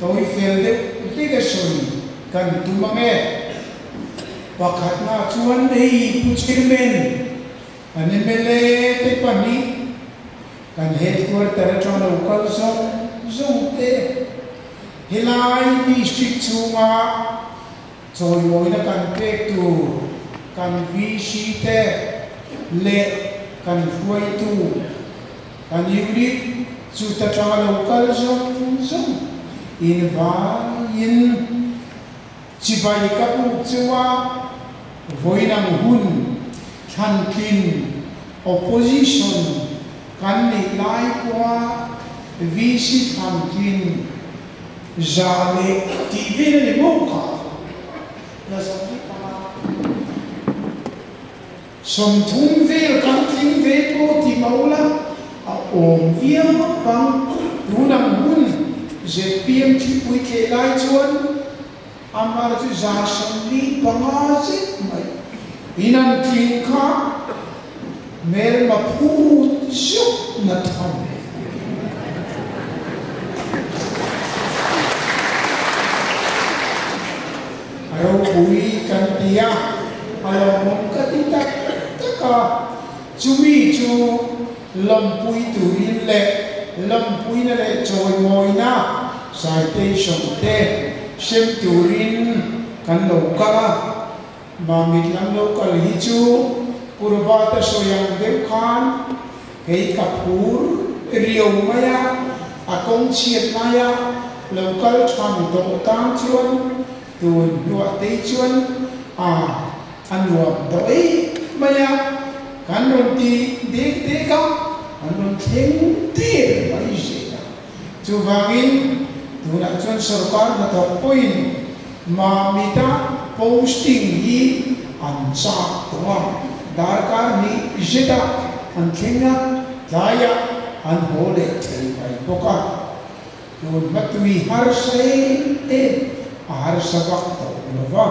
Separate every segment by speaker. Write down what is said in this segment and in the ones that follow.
Speaker 1: Tawi fel deuh hlek a sawi kan tum ang e. Pakhatna chuan hei Pu Chairman, kan mla te pahnih, kan headquarter atang lo kal zawng zawng te, helai district chhunga chawimawina kan pek tur kan VC te leh kan hruaitu, kan unit chuta tanga lo kal zawng zawng invaiin chibai ka buk chunga vawiinang hun thlantlin opposition kan nih lai pawha VC thlantlin 100 tih vel a ni maw kha? La 25. 30 vel kan tling ve pawh ti mah ula a awm viau vang. Tun ang hun zpm thipui tleh lai chuan amar chu 75 zet mai in an tling kha hmelma phut zuk na tham. A ropui kan ti a, a lawmawm ka ti tak tak a, chumi chu lawmpui turin leh lawmpuina leh chawimawina, citation, te sem turin kan lo kal a, Mamit lam lo kal hi chu Purvata sawi ang deuh khan kei ka phur riau mai a, a kawng chhiat laia lo kal than tawh tan chuan tun hnuah tei chuan a a nuam tawh em mai a, kan rawn ti dek dek a, kan rawn thleng der mai zel a. Chuvangin tunah chuan sorkar hnathawk pawhin Mamita posting hi an chak tawh a, darkar hnih zetah an thleng a, tlaiah an haw leh thei mai bawk a. Tun hma tui harsa em em a harsa vak tawh lo va.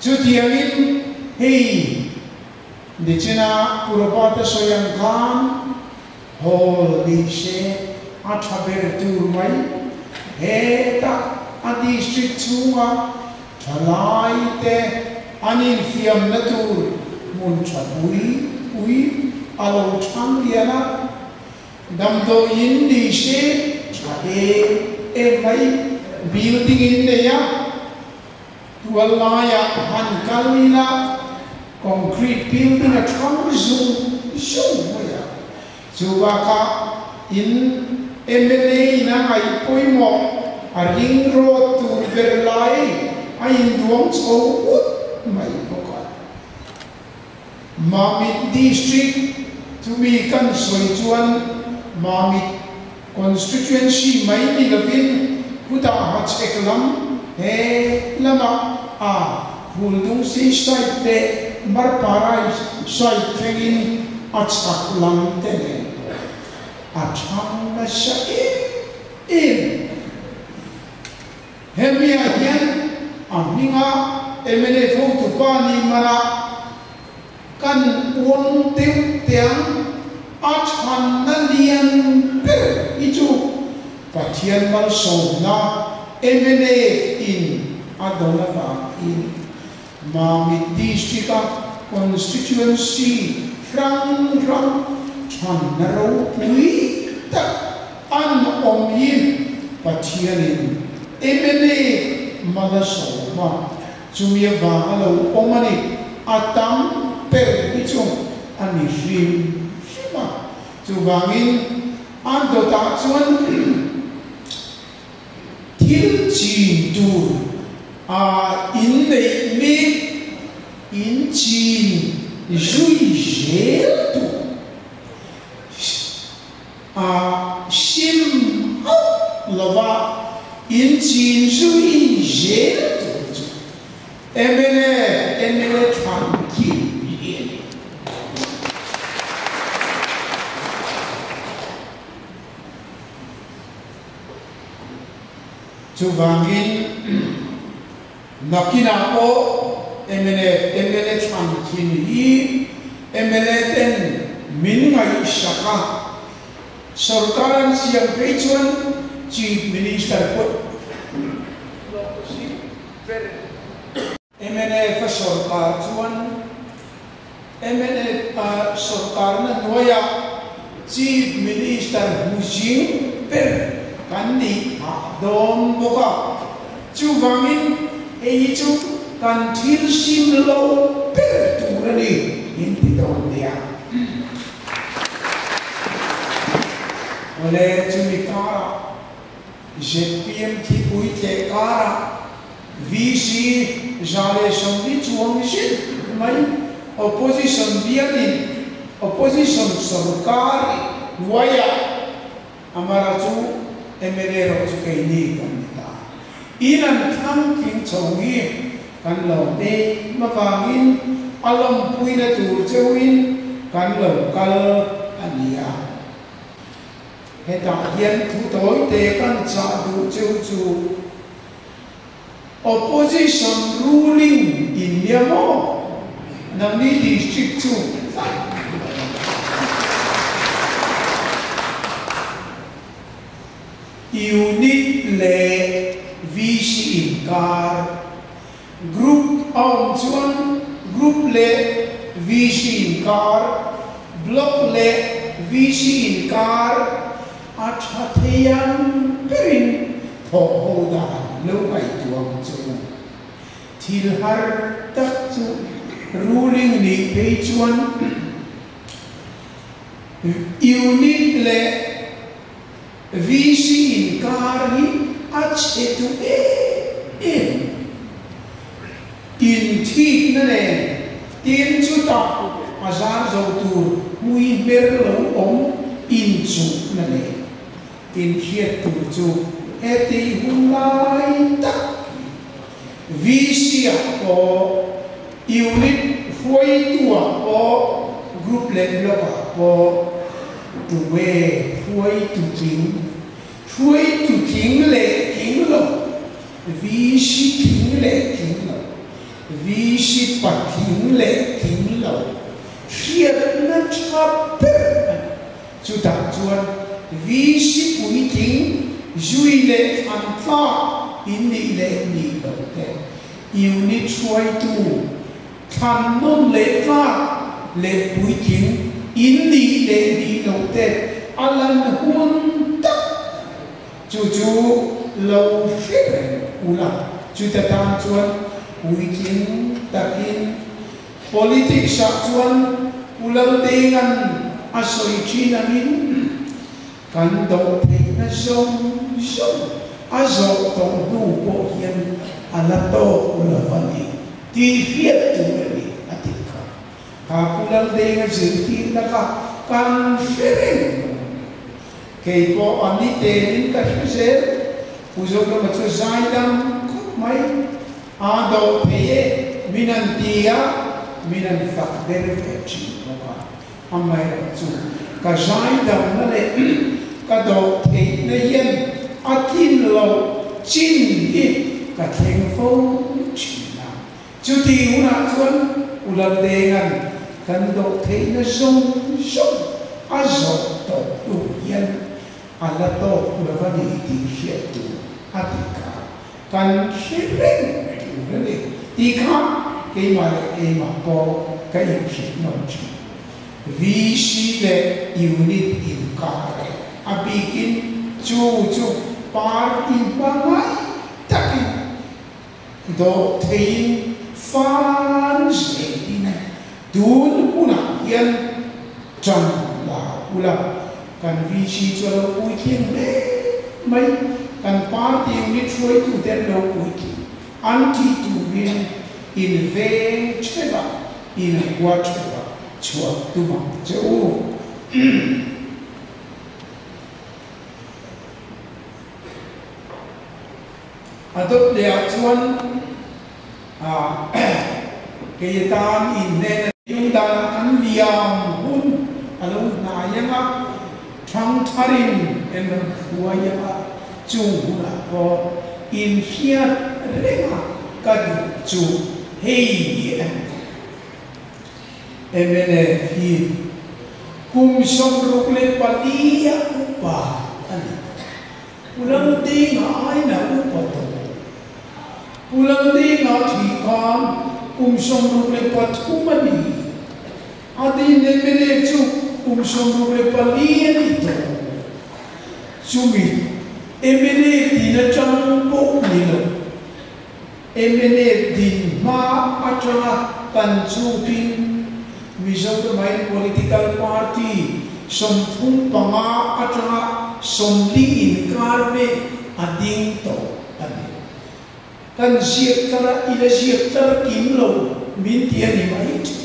Speaker 1: Chutiangin hei nichina Purvata sawi ang khan Hall ni se a tha ber tur mai. Heta a district chhunga thalai te an infiamna tur hmun tha pui pui a lo thang lian a, damdawiin ni se tha em em mai building in nei a, tual laiah han kal ila concrete building a thang zung zung mai a, chu bakah in mla in a ngaih pawimawh a ring road tur ber lai a induang chho ut mai bawk a. Mamit District chumi kan sawi chuan Mamit Constituency mai ni lovin Huda Hmachhek lam he lamah a Phuldungsi side leh Marparai side thlengin a chhak lam te nen pawh a thang nasa em em. Hemiah hian a hminga mla hotupa ni mana kan uang deuh tiang a chhanna lian ber hi chu Pathian malsawmna mla in a dawn avangin Mamit District-a constituency hrang hrang chhanna ropui tak an awm hi Pathianin mla malsawma chumi avanga lo awm a ni, a tam ber hi chu a ni hrim hrim a. Chuvangin an dawtah chuan thil chin tur a inneih mek in chin zui zel tur a sim hauh lova in chin zui zel tur chu mla mla thlan kim hi a ni. Chuvangin nakinah pawh mnf mla thlan thin hi mla ten min ngaihsak a, sorkar an siam phei chuan Chief Minister pawh. Hlawhzing ber. Mnf a sawrkar chuan mnf a sawrkarna hnuaiah Chief Minister hmuzing ber kan nih phah dawn bawk a. Chuvangin hei hi chu kan thil sim lo ber tur a ni min ti dawn nia. Awle chumi karah zpm thipui tleh karah VC 140 chuang zet mai opposition bialin opposition sorkar hnuaiah Amara chu mla rawh chu keini kan ni ta. In an thlang tling chho hi kan lo em avangin a lawmpuina tur cheuhin kan lo kal a ni a. Hetah hian thu tawi te kan chah duh cheu chu Opposition ruling in nia maw? Nangni district chu tlat Unit leh VC inkar Group a awm chuan Group leh VC inkar, Block leh VC inkar a tha thei ang berin thawh ho dan lo ngaihtuah ang che u. Thil har tak chu ruling nih phei chuan Unit leh VC inkar hi a chhe duh em em. Inthikna nen tin chutah a zar zo tur hmui hmer lo awm inchuhna nen inhriat tur chu heti hun lai tak hi VC ah pawh Unit hruaitu ah pawh Group leh Block ah pawh tunge hruaitu tling, hruaitu tling leh tling lo, VC tling leh tling lo, VC patling leh tling lo hriatna tha ber a ni. Chutah chuan VC puitling zui leh thlan tlak in nih leh nih loh te, Unit hruaitu thlan nawn leh tlak leh puitling in nih leh nih loh te a lan hun tak a ni. Chu chu lo hre reng ula, chuta tan chuan puitling takin Politics ah chuan Pu Laldenga'n a sawi thin angin kan doh theihna zawng zawng a zawh tawh hnu pawh hian a la tawk lo a ni tih hriat tur a ni a ti kha. Kha Pu Laldenga zirtirna kha kan hre reng lo. Kei pawh a ni telin ka hre zel. Pu Zokhama chu zaidam khawp mai. A do thei e, min an ti a, min an fak der ve thin bawk a. Amaherawh chu ka zaidamna leh ka do theihna hian a tlin loh chin hi ka thleng fo thin a. Chuti hunah chuan U Laldenga'n kan do theihna zawng zawng a zawh tawh hnu hian a la tawk lo a ni tih hriat tur a ti kha. Kan hre reng tur a ni tih kha keimah leh keimah pawh ka inhrilh nawm thin. VC leh Unit inkar a bikin chu chu party hmangaih takin dawh theiin fan zelin tun hunah hian tan la ula Kan VC chu a lo puitling hle mai. Kan party unit hruaitute an lo puitling. An tih turin in veng theuh a, in hua theuh a chhuah tum ang che u. A dawt leh ah chuan kei atan in hnena ding danah kan liam hun a lo hnai ang a, thangtharin en rawn hruai ang a, chung hunah pawh in hriat reng a ka duh chu hei hi a ni. Mnf hi kum 64 a upa a ni. Pu Laldenga aina upa tawh. kum 63 a ni. A din mla chu kum 64 a ni tawh. Chumi mla din atang pawh ni lo, mla din hma atanga kan chutin Mizoram political party 35 atanga 40 inkar ve a ding tawh a ni. Kan ziak tara ila ziak tara kim lo min ti a ni mai thin.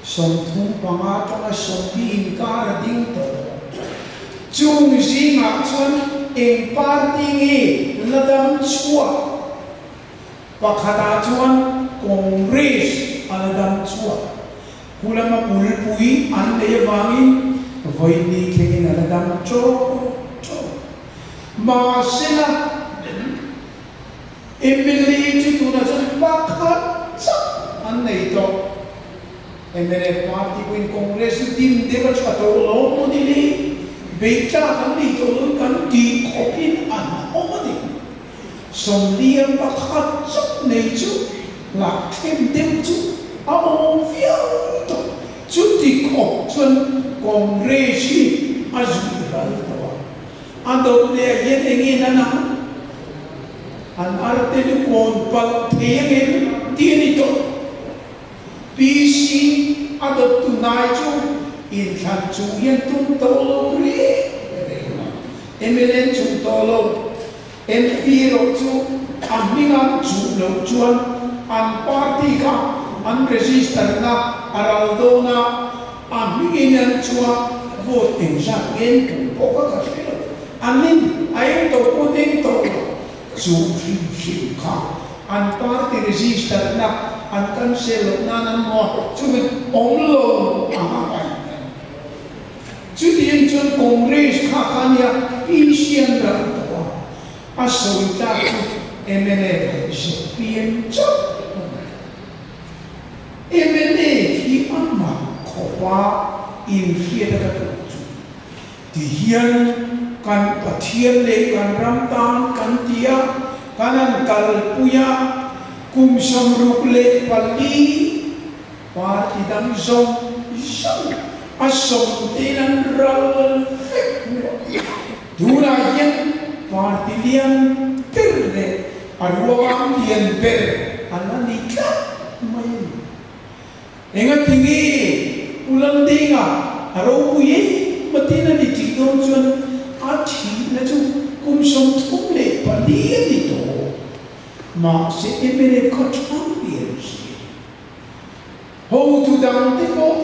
Speaker 1: 35 atanga 40 inkar a ding tawh. Chung zingah chuan eng party nge la dam chhuak? Pakhatah chuan Congress a la dam chhuak. Hulama bulpui an nei avangin vawiin thlengin a la dam tawk tawk. Mahsela mla chu tunah chuan pakhat chauh an nei tawh. Mla party pawhin Congress chu dim deuh a tha tawh lo maw ni le? Beitlak an nei tawh lo kan tih khawpin an awm a ni. 41 chauh nei chu hlahthlen deuh chu a awm viau tawh. Chuti khawp chuan Congress hi a zui ral tawh a. A dawt leh ah hian eng nge nan ang? An arte chu kawn palh thei angem tih a ni tawh. PC a dawt tunai chu inthlan chung hian tum tawh lo reng reng a. Mla an chung tawh lo. MP erawh chu a hming an chuh loh chuan an party kha an register na a ral dawn a, a hmingin an chua vote engzat nge an tum pawh kha ka hre lo. An in a eng tawh pawh an eng tawh lo. Chu hrim hrim kha an party register na an cancel loh nan an hmu a, chuvin awm lo ang a ngaih a ni. Chutiang chuan Congress kha kha nia Asian ram tawh a, a sawi tlak chu mnf leh zpm chauh a ni. Mnf hi a mak khawp a inhriat a ka duh chu ti hian kan Pathian leh kan ram tan kan ti a, kan han kalpui a, kum 64 Party dang zawng zawng a sawmtein an ral vek hnuah tunah hian party lian ber leh a ruangam lian ber a la ni tlat mai a ni. Engati nge Pu Laldenga a ropui em matin a ni tih dawn chuan a thihna chu kum 34 a ni tawh. Mahse mnf kha thang lian si. Hotu dangte pawh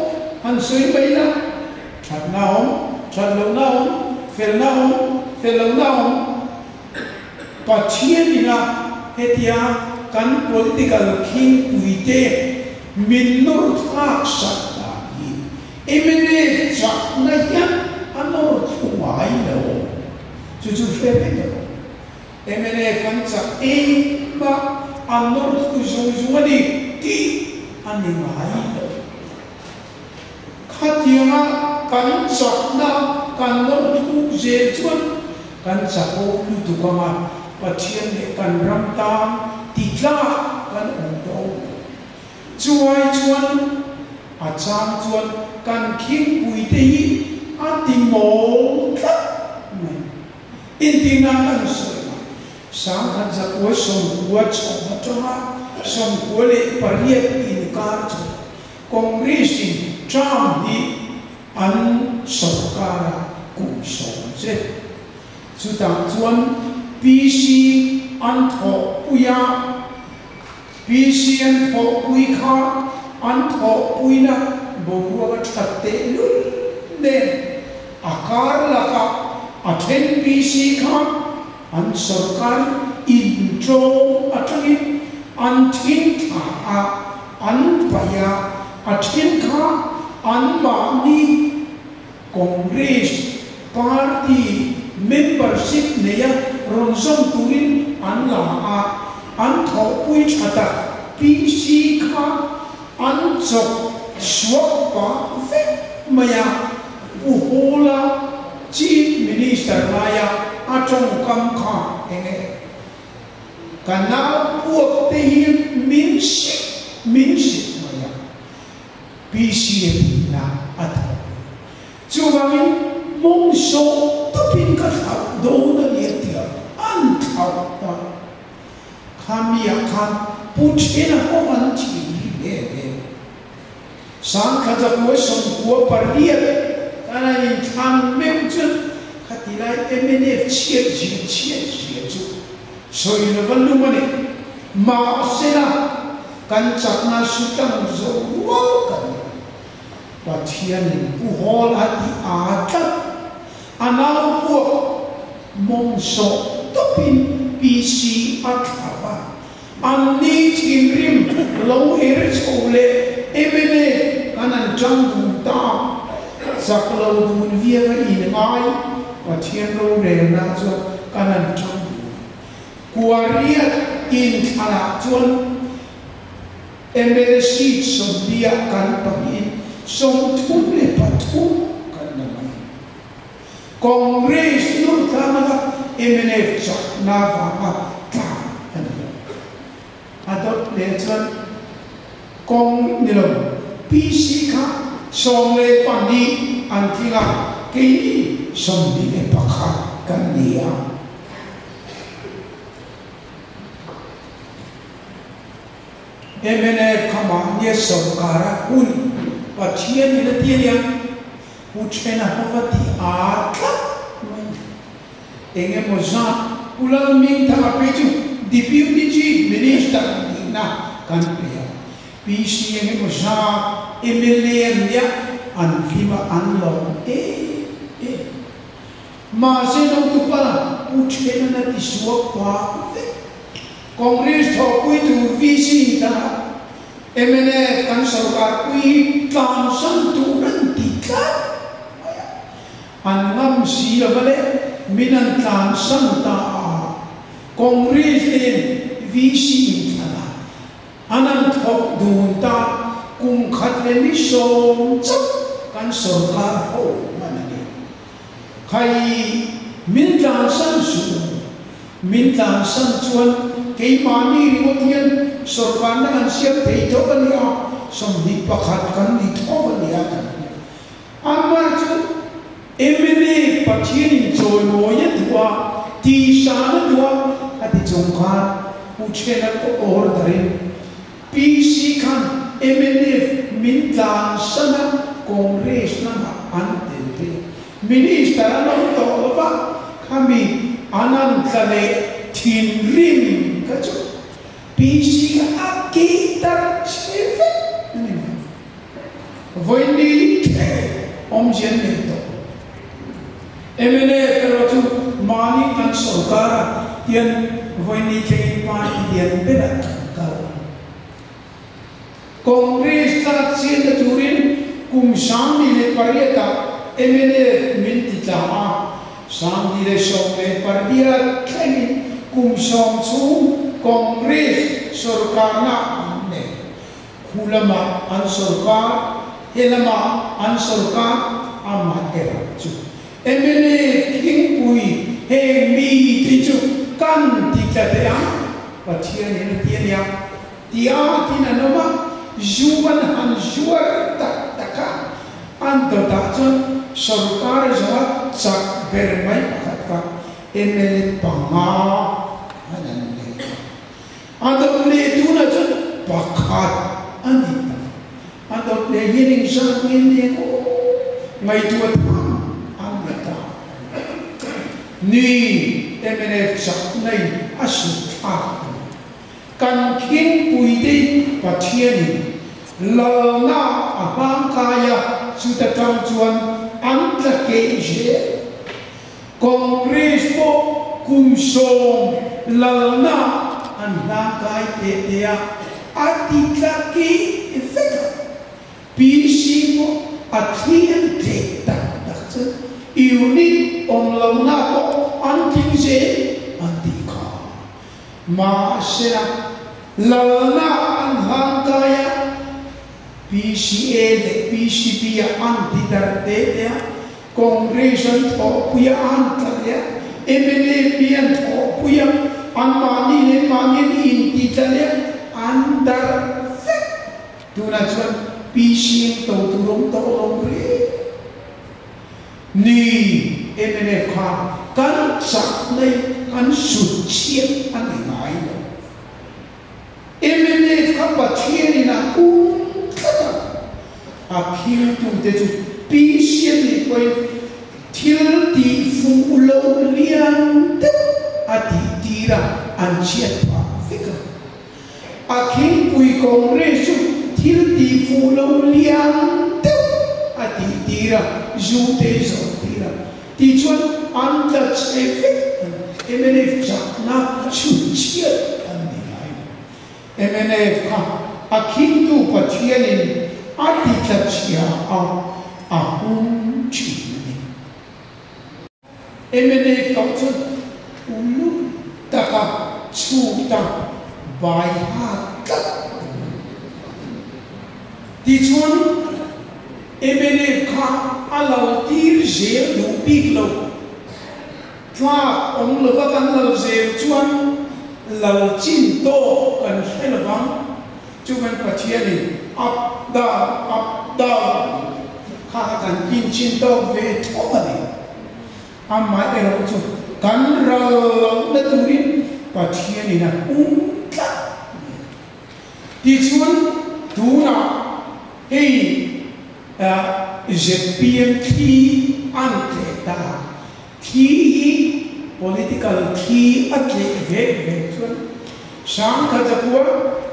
Speaker 1: han sawi mai la, thatna a awm, that lohna a awm, felna a awm, fel lohna a awm. Pathian ina hetia kan political khingpuite min nawr thlak sak dan hi mnf chakna hian a nawr thlu ngai lo. Chu chu hre vek rawh. Mnf an chak em a, an nawr thlu zung zung a ni tih a ni ngai lo. Khatianga kan chakna kan nawr thluk zel chuan kan chak awm lutuk anga Pathian leh kan ram tan ti tlak kan awm tawh lo. Chuai chuan a chang chuan kan khingpuite hi a ti mawl tlat mai. Inti nan an sawi a, 1990 chho atanga 98 inkar chu Congress-in term hi an sorkar a kum 10 zet. Chutah chuan PC an thawhpui a, PC an thawhpui kha an thawhpuina boruak a that tehlul nen a kar lakah a then PC kha an sorkar intlawm atangin an thin thla a, an paih a, a then kha anmahni Congress party membership neia rawn zawm turin an la a, an thawhpui that a, PC kha an chawk chhuak pah vek mai a, Pu Hawla Chief Minister laia a tawngkam kha eng nge? Ka nau puak te hi min sik. min hrilh mai a, PCA tihna a thawk. Chuvangin mawng sawh tawpin ka thlauh dawn a ni a tia an thlauh ta. Khamiah khan Pu Thena ho an thin hi hle hle. Sangkhat zakua 98 kan an inthlang meuh chuan khati lai mnf chhiat zia chhiat zia chu sawi lova lum a ni. Mahsela kan chakna su tlang zo rual kan ni. Pathianin Pu Hall a ti aa tlat. A nau puak mawng sawh tawpin PC a thla va. An ni thinrim lo er chho leh mla kan an tang dun ta. Chak lo dun viau a in ngai Pathian rorelna chuan kan an tang dun. Kuariat inthlanah chuan Mla seat 40 ah kan pahnihin 33 kan la mai. Congress nur tlanga mnf chakna vanga tlan a ni lo. A dawt leh chuan Cong ni lo PC kha 12 an tling a, keini 21 kan ni a. Mnf kha mahnia sawrkara hun Pathian in a ti a nia, Pu Thena ho va ti a tlat mai. Eng emaw zat Pu Lalmingthanga phei chu Deputy Chief Minister nihna kan pe a, PC eng emaw zat mla an nia, an hlim a, an lawm em em. Mahse Notupala Pu Thenan a ti suak pah vek. Congress thawhpui tur VC inthlanah mnf kan sorkar pui hi tlansan tur an ti tlat mai a, an ngam si lova le min an tlansan ta a, Congress nen VC inthlanah an an thawk dun ta, kum khat leh mi sawm chauh kan sorkar ho hman a ni. Khai, min tlansan suh u. Min tlansan chuan keimahni ringawt hian sorkarna kan siam thei tho a nia, 21 kan ni tho a nia kan ti. Amah chu mla Pathianin chawimawi a duh a, tihsan a duh a, a ti chung khan Pu Thena pawh order-in PC khan mnf min tlansan a, Congress lamah an tel ve. Minister an awm tawh lo va, khami an an tla leh thinrim kha chu PC kha a kih darh chhe vek a ni mai. Vawiin thleng awmzia an nei tawh lo. Mnf erawh chu mahni kan sorkar a tian vawiin thlengin party lian berah kan kal. Congress tlak chianna turin kum 2008 ah mnf min ti tla a, 2018 thlengin kum 10 chhung Congress sorkarna an nei. Khu lamah an sorkar, he lamah an sorkar, amah erawh chu mnf thingpui heng mi te chu kan ti tla teh ang, Pathianin a ti a nia. Tia tin an awm a, zu an han zuar tak tak a, an dawtah chuan sorkar zawnga chak ber mai pakhat kha mla panga an an nei a. A dawt leh tunah chuan pakhat a ni ta. A dawt leh hian engzat nge nen aw ngaihtuah tham an ni ta. Ni mnf chakna in a sut thlak a ni. Kan khingpuite Pathianin lalna a hmangkai a, chuta tang chuan an tla keih zel. Congress pawh kum 10 lalna an hlangkai teh teh a, a ti tla keih vek a. PC pawh a thli an tleh tak tak chuan unit awm lohna pawh an tling zel an tih kha. Mahsela lalna an hlangkai a, PCA leh PCB ah an ti darh te te a, Congress an thawhpui a an tla leh a, mnap an thawhpui a, anmahni leh mahni an inti tla leh a, an darh vek. Chutiangah chuan PC to tur awm tawh lo reng. Ni, mnf kha kan chakna in kan sut chhiat a ni ngai lo. Mnf kha Pathian in a hum tlat a, a philtute chu PC a nih pawhin thil tih fuh lo lian deuh a tih tir a, an chhiat phah vek a. A khingpui Congress chu thil tih fuh lo lian deuh a tih tir a, zu te zawh tir a. Tichuan an tla chhe vek an mnf chakna chhunchhiat an ni ngai lo. Mnf kha a khingtu Pathianin a ti tla chhia a, a hung thin a ni. Mnf tawh chuan uluk taka chhuta bai hat tlat a ni. Tichuan mnf kha a lal tir zel duh bik lo. Tlak awm lova kan lal zel chuan lal chin tawk kan hre lovang. Chuvan Pathianin up down, up down kha a kan kin chin tawk ve tho a ni. Amaherawh chu kan ral lohna turin Pathianin a hung tlat a ni. Tichuan tunah hei zpm thi an tleh ta. Thi hi political thi a tleh ve ve chuan Sangkhatakua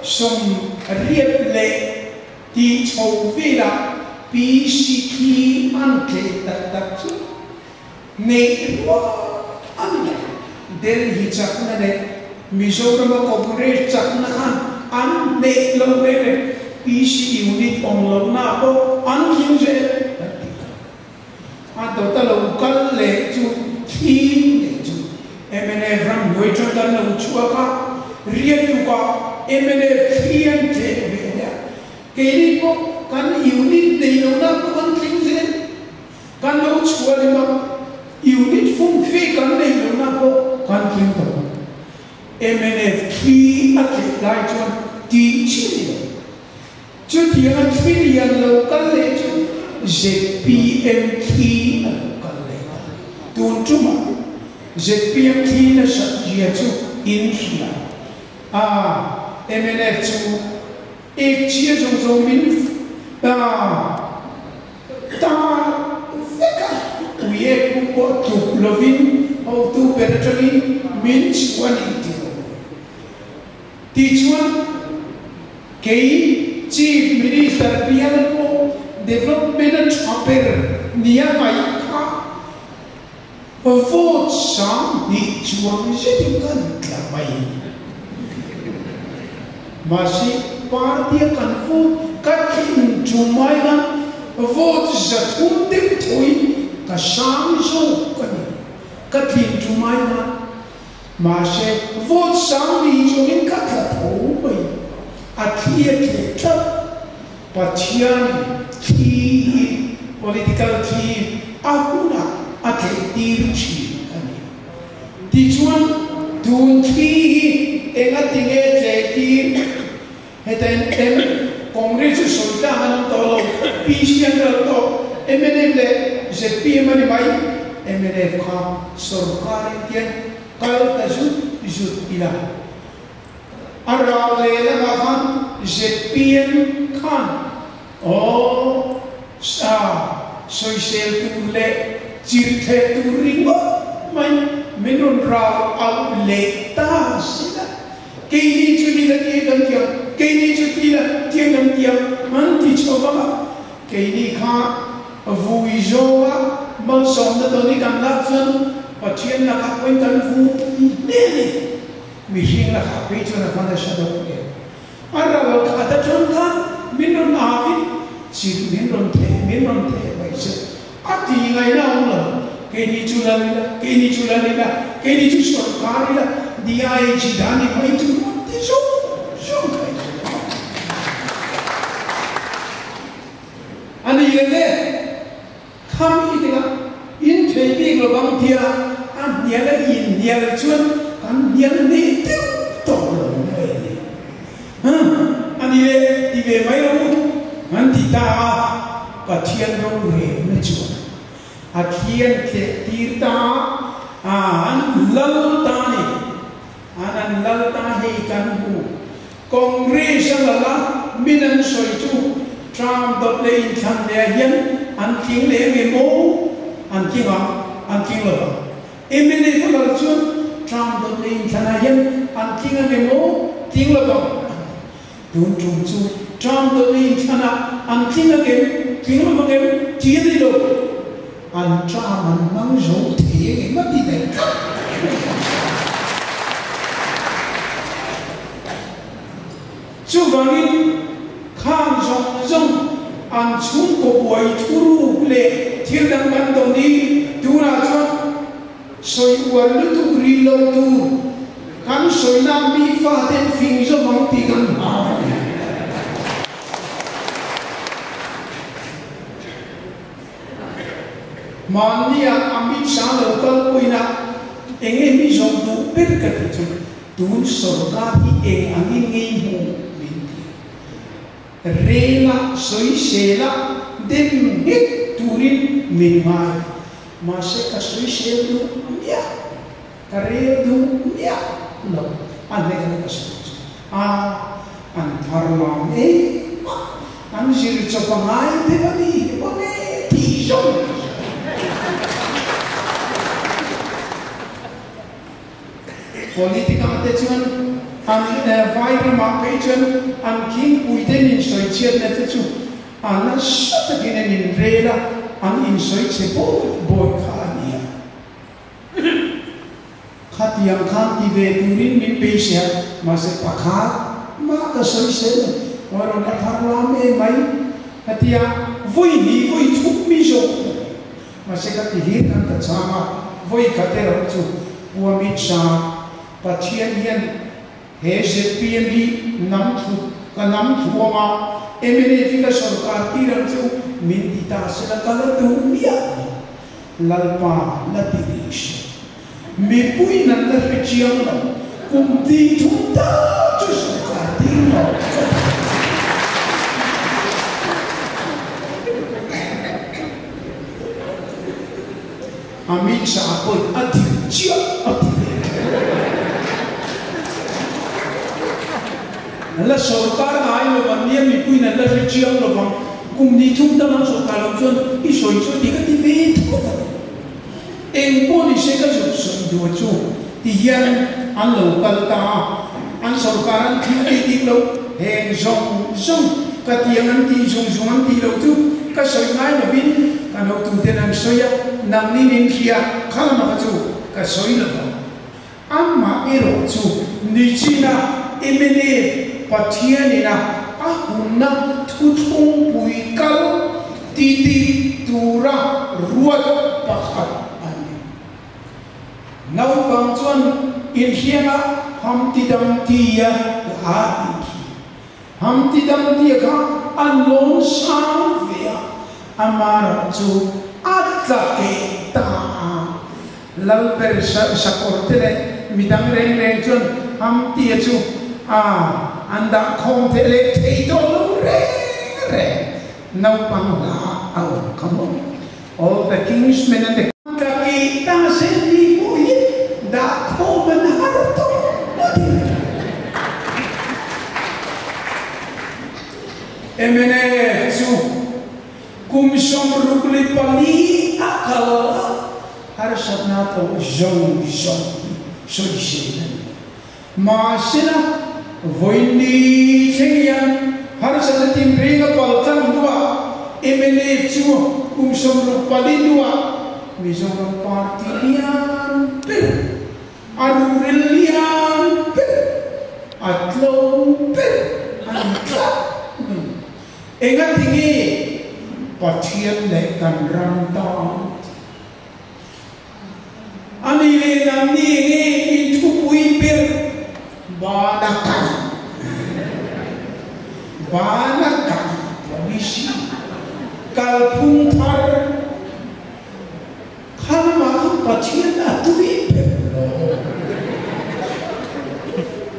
Speaker 1: 80 leh tih chho velah PC thi an tleh tak tak chu neih rual a ni lo. Delhi chakna leh Mizorama Congress chakna khan an hneh lo ve ve, PC unit awm lohna pawh an tling zel an ti kha. A dawta lo kal leh chu thim leh chu mnf ram hnuai tang kan lo chhuak a, riatuk ah mnf thli an tleh ve leh a, keini pawh kan unit nei lo na pawh kan tling zel, kan lo chhuah lem a, unit fumfe kan nei lo na pawh kan tling tawh. Mnf thli a tleh lai chuan tih chi ni lo. Chutianga thli lian lo kal leh chu zpm thli a lo kal leh ta. Tun tumah zpm thli nasat zia chu in hria a, mnf chu ek chhia zawng zawng min ta ta vek a, ui ek pum pawh tluk lovin hotu ber atangin min chhuah a nih tih lo. Tichuan, kei Chief Minister bial pawh development a tha ber nia ngaih kha vote 2000 chuang zetin kan tla mai. Mahse, party a kan vote ka tlin chu mai khan vote 300 deuh thoin ka sang zawk a ni. Ka tlin chu mai khan Mahse, vote 2000 chungin ka tla tho mai. A thli a tleh tlat. Pathian thli hi political thli a hunah a tleh tir thin a ni. Tichuan, tun thli hi enga tinge tleh tir? Heta in M. Congress chu sawi tlang an awm tawh lo, PC an ral tawh, mnf leh zpm a ni mai. Mnf kha sorkar in tian kal ta zut zut ila. A ral leh lamah khan zpm khan aw sa sawisel tur leh chirhtheh tur ringawt mai min rawn ral auh leh ta sila. Keini chu ni la tiang kan tiang, keini chu ti la tiang kan tiang an ti chho vang a, keini kha vui zawnga malsawmna dawn hi kan lak chuan Pathian lakah pawhin kan vui hle a ni. Mihring lakah phei chuan a va nasa dawn em. A ral khat atang khan min rawn avin chilh min rawn theh min rawn theh mai che a ti ngaihna a awm lo. Keini chu lal ila, keini chu lal ila, keini chu sawrkar ila, DIG dan i mai tur an ti zawng zawng thei che. A ni leh le, khami tikah in thei bik lovang tia a hnial a inhnial chuan kan hnial hneh deuh tawh lo mai a ni. A ni leh ti ve mai lo u. ti ta a, Pathian rorelna chuan a thlian tleh tir ta a, an lal ta a ni. An an lal ta hei kan hmu. Congress a lal a, min an sawi chu Trump dawt leh inthlan leh ah hian an tling leh nge maw? An tling ang, an tling lo vang. Mla ka lal chuan Trump dawt leh inthlan ah hian an tling ange maw? Tling lo vang. Tun tum chu Trump dawt leh inthlan ah an tling angem? Tling lo vang em? Ti a ni lo. An Trump an hmang zo thei angem a ti daih tlat. Chuvangin, khang zawng zawng an chhungkaw buai thuruk leh thil dang kan tawn hi tunah chuan sawi uar lutuk rih lo tur kan sawina mi faten fing zawm ang tih kan hlau a ni. Mahnia Amit Shah lo kal puina eng nge mi zawm duh ber ka tih chu Tun sorkar hi eng angin ngei hmu min ti. Rela sawisela dem nghet turin min ngai. Mahse ka sawisel duh miah, ka rel duh miah lo a hnehna ka sawi chu a an thar lam em a, an zir chawp a ngai deuh a ni awm e tih zawng ka sawi. Politic-ah te chuan an vai ramah phei chuan an khingpui te an insawi chhiatna te chu a nasa takin an inrel a, an insawi chhe bawi bawi kha a ni a. Khatiang khan ti ve turin min beisei a, mahse pakhat mah ka sawi sel lo, aw rawn la thar lam em mai, khatia vawi hnih vawi thup mi zawk ka ni. Mahse ka ti hir kan ta chhang a, vawi khat erawh chu Pu Amit Shah, Pathian hian he zpm hi nam thlu ka nam thluam a, mla hi ka sawrkar tir ang chu min ti ta sela ka la duh miah lo. Lalpa la ti rih se. Mipui nan la hre chiang lo, kum ti thum tal chu sawrkar tir lo ka ti. Amit Shah pawhin a dik chiah a ti ve tho. La sawrkar ngai lo an nia mipui nan la hre chiang lo vang, kum ni thum tal an sawrkar loh chuan i sawi chu a dik a ti ve tho a ni. Eng pawh ni se ka zuk sawi duh chu ti hian an lo kal ta a, an sawrkar an thil tih dik loh heng zawng zawng ka tiang an tih zung zung an tih loh chu ka sawi ngai lovin kan hotuten an sawi a, nangni min hria kha lamah kha chu ka sawi lo vang. Amah erawh chu nichina mla Pathianina a hunna thuthlungpui kal titi tura ruat pakhat a ni. Naupang chuan inhrianga Hamtidamtia a inhria. Hamtidamtia kha a lawn sang ve a, amarawh chu a tla keh ta a. Lalber sakawr te leh midang reng reng chuan Hamtia chu a an dah khawm theih leh thei tawh lo reng reng. Naupang hla a awm kha maw? All the Kingsmen and the. Ka kih ta se ni pawh hi dah khawm an har tawh ngawt in. Mnf chu kum 64 a kal a. Harsatna tawh zawng zawng hi sawisel a ni. Mahsela, vawiin thleng hian harsatna tinreng a pal tlang hnuah mla chu kum 64 hnuah Mizoram party lian ber, a ruhrel lian ber, a tlo ber a ni tlat mai. Engatinge Pathian leh kan ram tan A ni leh nang ni nge in thupui ber bana kai bana kai policy kalphung thar kha lamah khan Pathian a tui ber lo.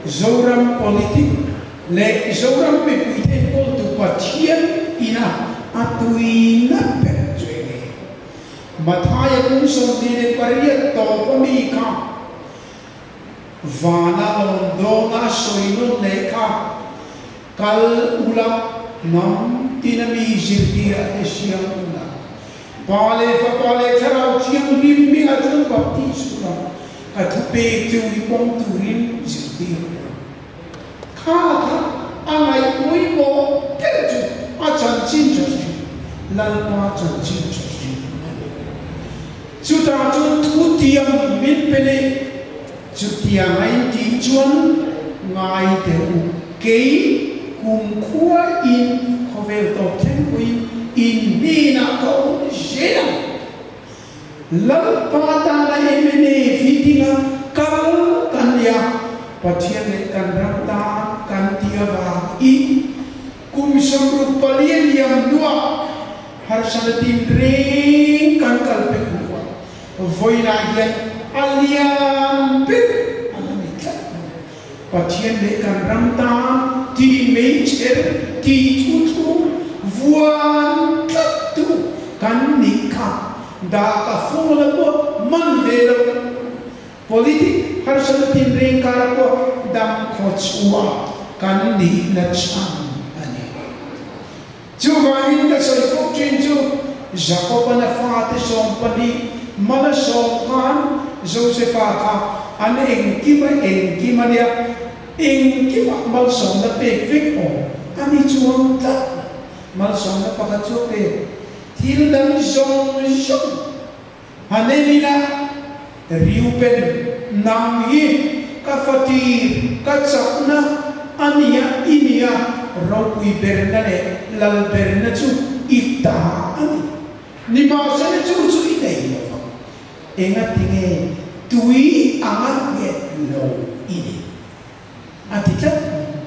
Speaker 1: Zoram politic leh Zoram mipuite enkawltu Pathian ina. A tuina ber chu eng nge? Mathaia kum 28 tawp ami kha vana lawm dawna a sawi nawn leh kha kal ula hnam tina mi zirtirah te siam ula, Pa leh Fapa leh Thlarau Thianghlim hmingah chuan baptis ula, ka thupek chu i pawm turin zirtir ula. Kha kha a ngaih pawimawh ber chu a chanchin tha hrim, Lalpa chanchin tha hrim a ni. Chutah chuan thutiang min pe leh, chutiang a intih chuan ngai teh u, kei kumkhua in khawvel tawp thleng pawhin in hnenah ka awm zel ang. Lalpa tana mna meeting-a kal kan ni a, Pathian leh kan ram tan kan ti avangin kum 64 a liam hnuah harsatna tinreng kan kal pek hnuah vawiinah hian a lian ber a la ni tlat mai. Pathian leh kan ram tan tih meichher, tih thuthlung vuan tlat tu kan nih kha dah ka fung la pawh man ve lo. Politic harsatna tinreng kara pawh dam khaw chhuah kan nihna chhan a ni. Chuvangin ka sawi fo thin chu Jakob-an a fate 12 mal a sawm khan Josefa kha an engkima engkim a nia, engkimah malsawmna pek vek awm a ni chuang tlat lo. Malsawmna pakhat chu a pek thil dang zawng zawng a nenina Reuben nang hi ka fatir, ka chakna a nia, i nia, ropui berna leh lal berna chu i ta a ni. Nimahsela chu chu i nei lo vang. Engatinge tui anga nghet lo i ni? A ti tlat mai.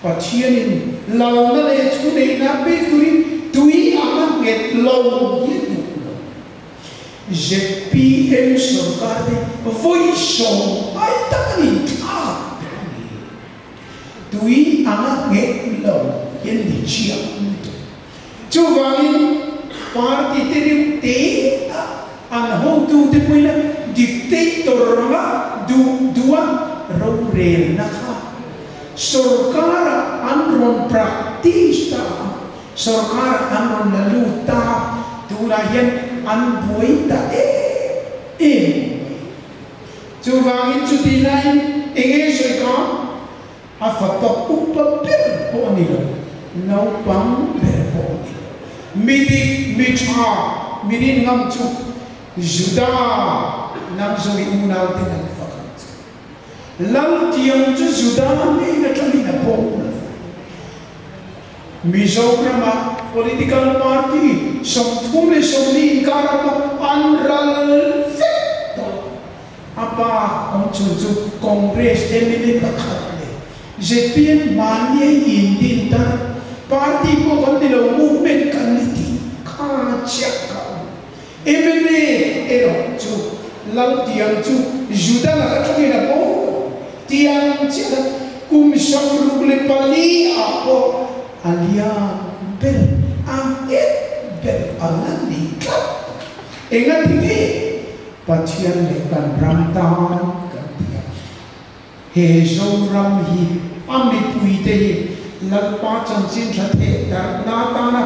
Speaker 1: Pathianin lalna leh thuneihna pek turin tui anga nghet lo hi a duh lo. ZPM sorkar te vawi 10 ai tak an inthlak tawh a ni. Tui anga nghet lo hi an ni chiang lutuk. Chuvangin party te reuh te a an hotute pawhin a dictator anga duh duh a rorelna kha sorkarah an rawn practice ta a, sorkarah an rawn la lut ta a, tunah hian an buai ta em em mai. Chuvangin chutih laiin eng nge sawi kha? A fapa upa ber pawh a ni lo, naupang ber pawh a ni lo. Mi dik, mi tha, mi rin ngam chu Juda nang zawng i unaute nan fak ang che. Laltiang chu Juda hnen atangin a bo lo. Mizorama political party 34 inkarah pawh an ral vek tawh. A pa awmchhun chu Congress mla pakhat leh zpm hmanni a indin ta party pawh kan ni lo, movement kan ni tih kha chiah ka awm. Mla erawh chu Laltiang chu Juda laka tangin a bo lo. Tiang chiah kha kum 64 ah pawh a lian ber, a nghet ber a la ni tlat. Engati nge Pathian leh kan ram tan kan ti a? He Zoram hi a mipuite hi Lalpa chanchin tha theh darhna atana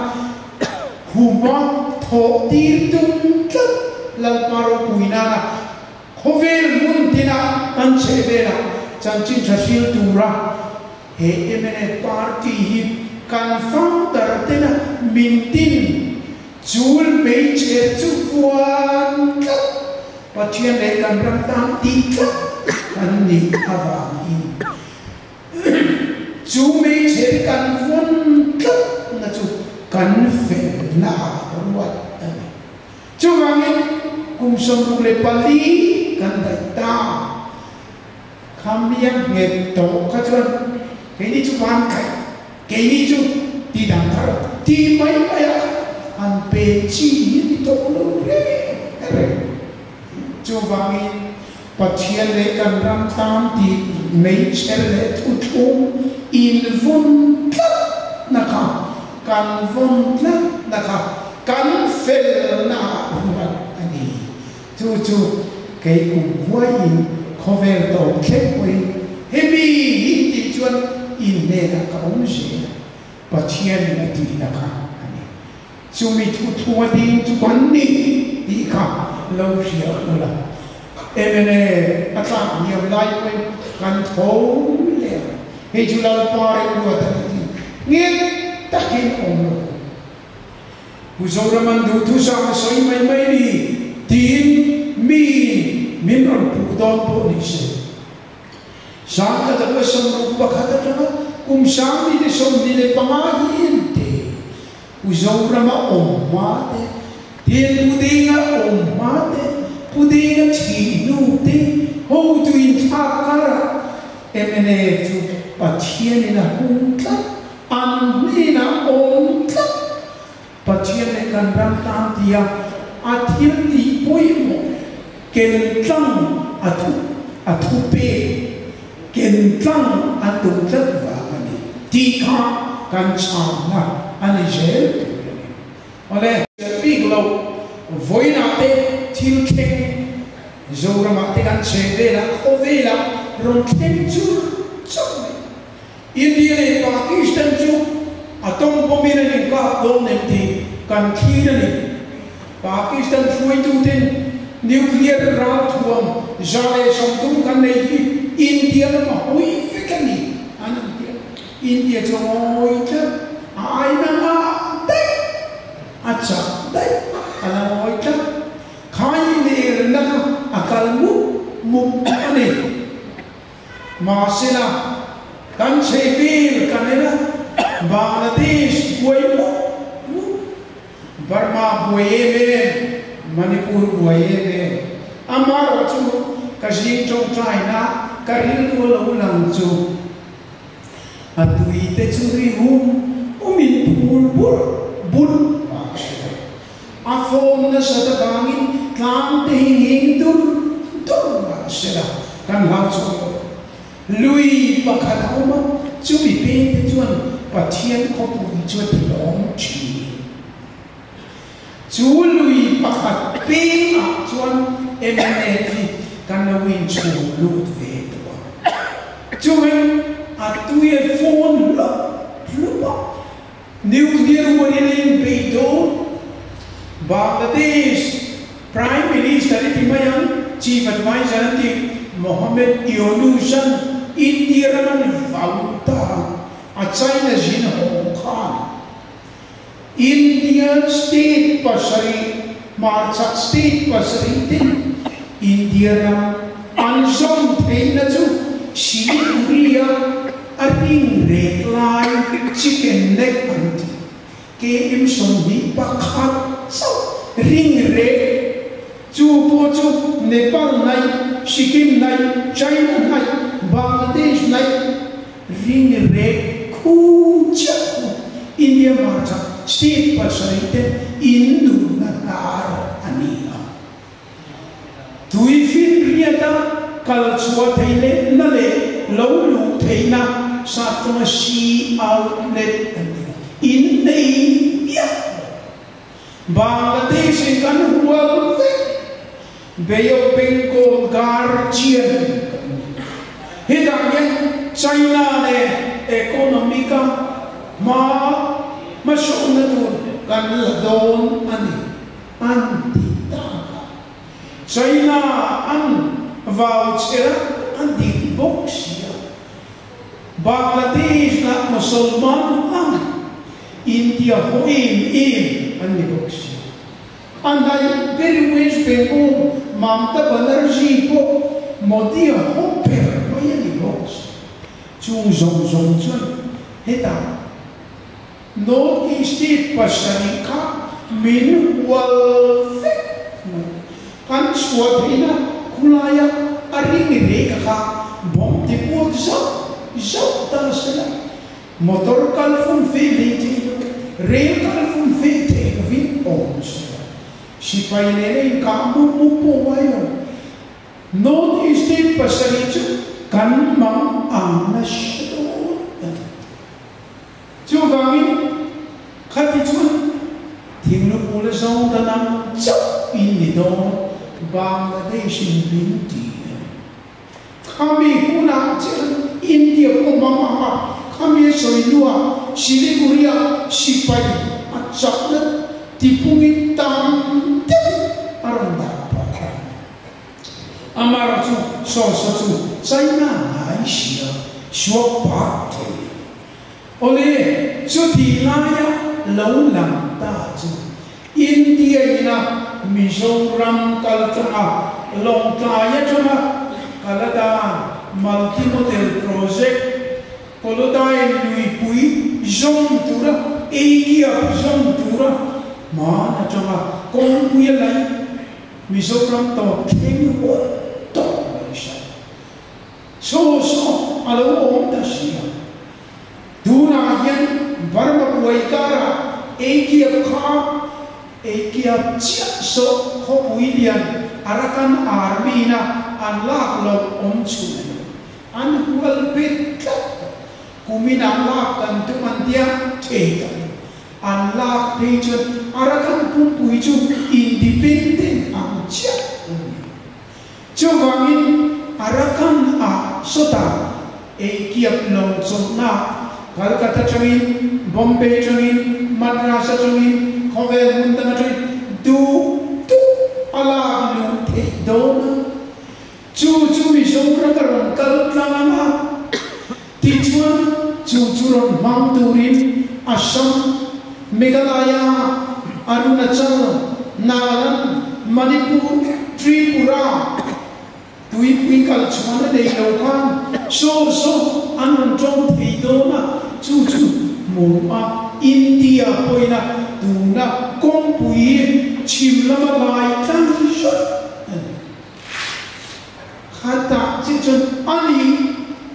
Speaker 1: huma thawh tir tum tlat Lalpa ropui nana khawvel hmun tina kan chheh velah chanchin tha hril tura he mna party hi kan founder tena min tin chul hmeichhe chu vuan tlat Pathian leh kan ram tan tih tlat kan nih avangin chu hmeichhe te kan vawn tlatna chu kan felna ah ruat a ni. Chuvangin kum 64 kan daih ta. Khamia nghet tawh kha chuan keini chu van khaih, keini chu ti dang thar ti mai mai a han pe chi hi a ni tawh lo reng reng. Chuvangin Pathian leh kan ram tan tih meichher leh thuthlung invun tlatna kha. kan vawn tlat na kha kan felna ah ruat a ni. Chu chu kei kum huaiin khawvel tawp thleng pawhin hemi hi tih chuan inhnenah ka awm zel a, Pathianin a tihna kha a ni. Chumi thu thunga ding chu kan ni tih kha lo hria ula. Mla a tlak hniam lai pawhin kan tho leh a, hei chu Lalpa rilruat a ni tih nghet takin awm rawh u. Pu Zoraman duhthusam a sawi mai mai ni tiin miin min rawn puh dawn pawh ni se. Sangkhat a kua 61 atanga kum 2025 hi en te, Pu Zorama awm hma te, Tin Pu Dinga awm hma te, Pu Dinga thih hnu te, hotu inthlak karah mnf chu Pathianin a hung tlat, an hnenah awm tlat. Pathian leh kan ram tan tia a thil tih pawimawh ken tlang a thu a thu pek ken tlang a tum tlat vang a ni tih kha kan chhanna a ni zel tur a ni. Awle. Bik lo, vawiinah te thil thleng Zoramah te kan chheh velah khawvelah rawn thleng chur chur mai. India leh Pakistan chu atom bomb in an inkap dawn em tih kan thlir a ni. Pakistan hruaituten nuclear ralthuam 130 kan nei hi India lama hawi vek a ni an han ti a. India chu a ngawi tlat, a aina ngah daih, a chak daih a la ngawi tlat. Khai lerna kha a kal mup mup a ni. Mahsela, kan chhehvel kan en a, Bangladesh buai mup mup, Burma buai em em, Manipur buai em em. Amaherawh chu ka zing tawngtaina ka rilru a lo lang chu a tui te chu ri hum humin phul bulh bulh mahse a fawm nasat avangin tlang te hi nghing dur dur mahsela kan hlau chhuak lo. Lui pakhat a awm a, chumi peng te chuan Pathian khawpui chu a ti lawm thin. Chu lui pakhat pengah chuan mnf hi kan lo inchhung lut ve tawh a. Chuan a tui a fawn hlawp hlawp a. Nuclear war in a inbei dawn. Bangladesh Prime Minister i ti mai ang, Chief Adviser an ti, Mohammed Yunus an India ram an vau ta a, China zin haw khan Indian state pasarih, hmarchhak state pasarih ten India ram an zawm theihna chu Siliguri-a a ring rek lai chicken neck an ti. KM 21 chauh ring rek chu pawh chu Nepal hnaih, Sikkim hnaih, China hnaih, Bangladesh hnaih ring rek khu chiah khu India hmarchhak state pasarih te in nunna hnar a ni a. Tuifinriata kal chhuah theih leh na leh lo luh theihna Saptawnga sea outlet an ti a, in nei miah lo. Bangladesh in kan hual vek, Bay of Bengal guardian kan ni. Hetah hian China nen economic a hma hmasawnna tur kan la dawn a ni. An ti tak a, China an vau chher a, an dik bawk si a. Bangladesh lah Mosolman ang India haw em em an ni bawk si a. A hnaih ber West Bengal Mamta Banerjee pawh Modi a haw ber mai a ni bawk si. Chung zawng zawng chuan hetah North East State pasarih kha min hual vek mai. Kan chhuah theihna khulaia a ring rek kha bomb ti puak zauh zauh ta se la, motor kal fum fe hlei thei lo, rail kal fum fe thei lovin awm se la, sipai nena inkah mup mup pawh ngai lo. North East State pasarih chu kan mang ang nasa dawn a ni. Chuvangin, ni dawn Bangladesh in min ti a ni. Khami hunah chuan India pawh mang ang a, khami a sawi hnuah Siliguri-ah sipai a chakna tipungin tam deuhin a rawn dah phah ta a ni. Amara chu saw saw chu China ngai sia suak phah thei a ni. Awle, chuti laia lo lang ta chu India ina Mizoram kal tanga Lawngtlai atanga Kaladan Multi Model Project Kolodain luipui zawm tura eikiap zawm tura hman atanga kawngpui a laih Mizoram tawp thleng hawn tawp mai hran. Saw saw a lo awm ta si a. Tunah hian Burma buai karah eikiap kha eikiap chiah sawh khawpui lian Arakan Army ina an lak loh awm chhun a ni. An hual bet tlat tawh. Kuminah lak kan tum an tia thei tak. An lak phei chuan Arakan pumpui chu independent ang chiah a ni. Chuvangin Arakan ah sawtah eikiap lo chawlhna Calcutta tangin, Bombay tangin, Madras atangin, khawvel hmun dang atangin duh duh a lak luh theih dawn a. Chu chu Mizoram a rawn kal tlang ang a, tichuan chu chu rawn hmang turin Assam, Meghalaya, Arunachal, Nagaland, Manipur, Tripura tuipui kal chhuan a nei lo khan saw saw an rawn tawng thei dawn a, chu chu hmu a India pawhin a tuna kawngpui chhim lama lai tlang hrat a ni. Khatah che chuan a ni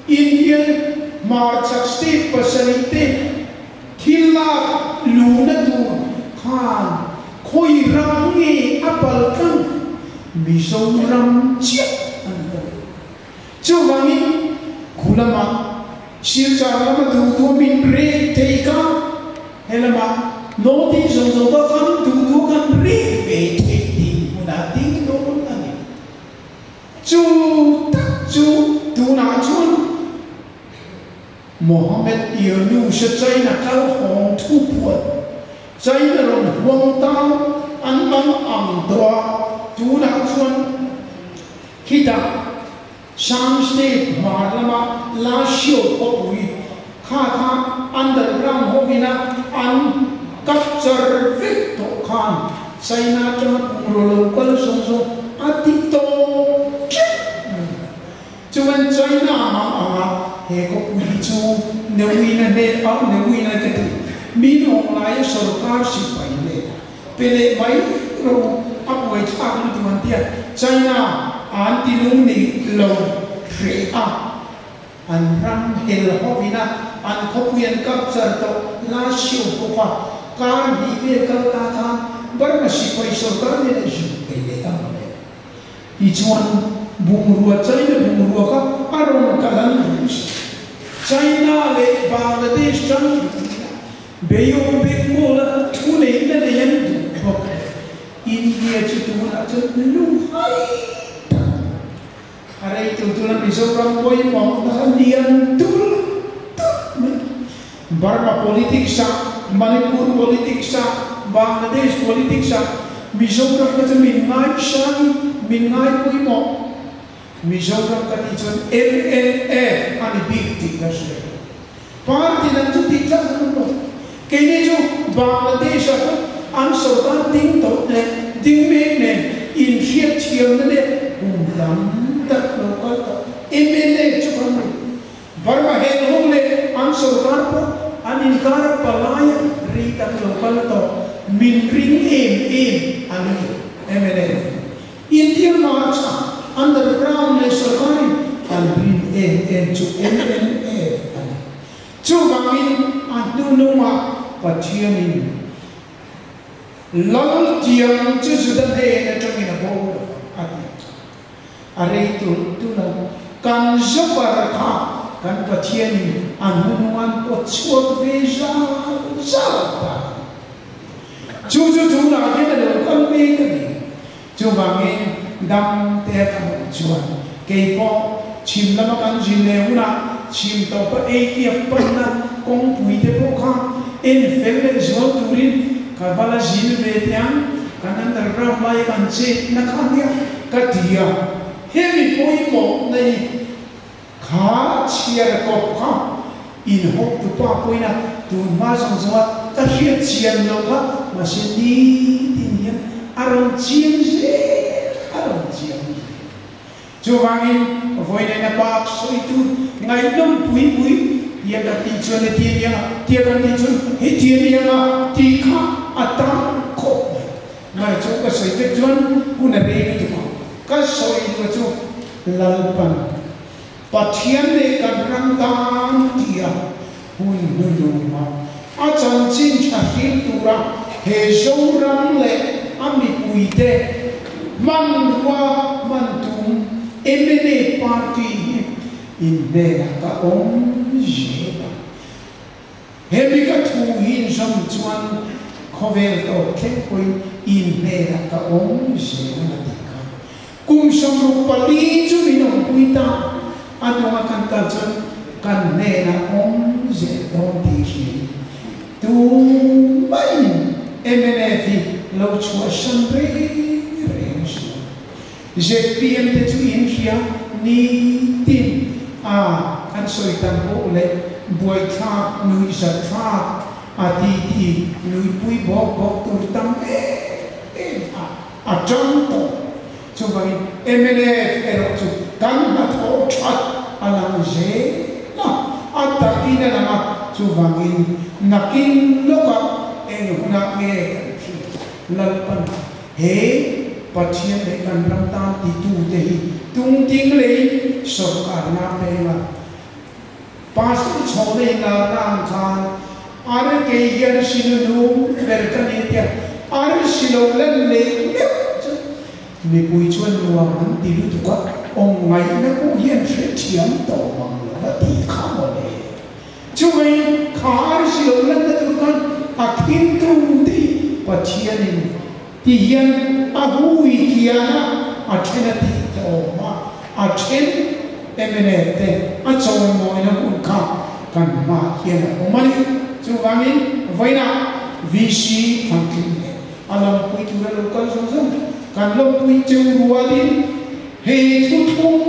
Speaker 1: Indian hmarchhak state pasarih te thil lak luhna tur khan khawi ram nge a pal tlang Mizoram chiah a ni lo. Chuvangin khu lamah Silchar lama duhduh min rek thei kha helamah North East zawng zawng pawh kan duhduh kan rek ve theih ding hmunah ding dawn a ni. Chu tak chu tunah chuan Mohammed Yunus a China kal hawng thu phuan China rawn huang tang an mang ang tawh a, tunah chuan khitah Shan State hmar lama Lashio khawpui kha kha underground hovina an capture vek tawh khan China atanga bungraw lo kal zawng zawng a ti tawp teuh mai. Chuan China mang anga he khawpui hi chu Neuina hnen a Neuina ka ti min awng laia sorkar sipai leh Pe leh mai ro a buaithlak lutuk an tia China an ti lung ni lo hreh a, an ram hel hovin a an khawpui an capture tawh Lashio bawk a, kar hnih vel kal ta khan Burma sipai sorkar nen a zuk pe leh ang le. Tichuan bungrua China bungrua kha a rawn kal an ring China leh Bangladesh tang duh ila Bay of Bengal a thu neihna nei an duh bawk. India chu tunah chuan luhai tak a rei tu tuna Mizoram pawimawh na kha lian tul tul mai. Burma politics ah, Manipur politics ah, Bangladesh politics ah Mizoram kha chu min ngaihsangin min ngai pawimawh. Mizoram ka tih chuan MNF a ni bik tih ka hria. Party dang chu tih tlat an awm lo. Keini chu Bangladesh ah pawh an sorkar ding tawh leh ding mek nen inhriat thiamna leh kum tam tak lo kal tawh mla chu kan ni. Burma hel ho leh an sorkar pawh an inkar a palai a rei tak lo kal tawh min ring em em an ni mla. India March a underground leh sorkarin an rin em em chu MNF a ni. Chuvangin a hnunungah Pathianin Lal tiang chu Juda hnen atangin a bo lo a ti. A rei tulh tulh a, kan Zopar kha kan Pathianin a hnunungan pawt chhuak ve zal zal ta a ni. Chu chu tunah hian a lo kal mek a ni. Chuvangin dam te kan awm chuan keipawh chhim lama kan zin leh hunah chhim tawpa ei kiap panna kawngpui te pawh kha en fel leh zual turin ka va la zin ve teh ang, kan underground laia kan chetna kha nia ka ti a. Hemi pawimawhna hi Kha chhiar kawp kha in hawk tu pa pawhin a tun hma zawng zawng a ka hriat chian lo kha mahse nitin hian a rawn chiang zel a rawn chiang zel. Chuvangin vawiin a bak sawi tur ngaihnawm pui pui tia kan tih chuan heti a nia tia kan tih chuan heti a nia nga tih kha a tam khawp mai. Ngai chu ka sawi vek chuan hun a rei lutuk ang. Ka sawi duh chu Lalpan Pathian leh kan ram tan tia hun hnununga a chanchin tha hrim tura he Zoram leh a mipuite hmanrua hman tum mna party hi inhnenah ka awm zel ang. Hemi ka thu hi inzawm chuan khawvel tawp thleng pawhin inhnenah ka awm zel ang a ti kha. Kum 64 chu min awmpui ta, a hnunga kan kal chuan kan hnenah awm zel dawn tih hriain tumaiin mnf hi lo chhuahsan reng reng suh. Zpm te chu in hria nitin a an sawi tam pawh leh buaithlak, nuihzatthlak a ti ti nuihpui bawk bawk tur tam em em a a tang tawh. Chuvangin mnf erawh chu kan hnathawh that a lang zel a, a takin a lang a, chuvangin nakin lawkah eng hunah nge kan hriat Lalpan He Pathian leh kan ram tan titute hi tungting leiin sawrkarna a peng a. Pastor chhawna inlarna ang khan ar kei hian sinu nung ber ka ni tia ar si lo lan leh meuh chu mipui chuan nuam an ti lutuk a, awm ngaihna pawh hian hrethiam tawh mang lo va ti kha maw le. Chuvei kha ar si lo lanna tur khan a thintu tih Pathianin ti hian a hui kian a, a then a tih te awm a, a then mnf te a chawimawina hun kha kan hmaah hian a awm a ni. Chuvangin vawiinah VC Thangtling leh a lawmpui tura lo kal zawng zawng kan lawmpui cheu rualin, He thuthlung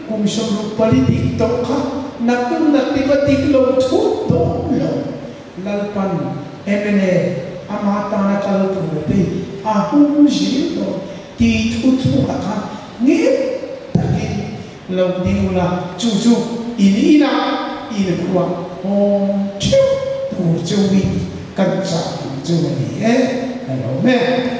Speaker 1: kum 64 dik tawh kha naktuk naktuk a dik lo thut dawn lo. Lalpan mna ama tana kal tur te a hum zir dawn tih thuthlung ah khan nghet takin lo ding ula, chu chu in inah in ruah hawng theuh tur cheuhin kan chah ang chu a ni e. Ka lo hmel.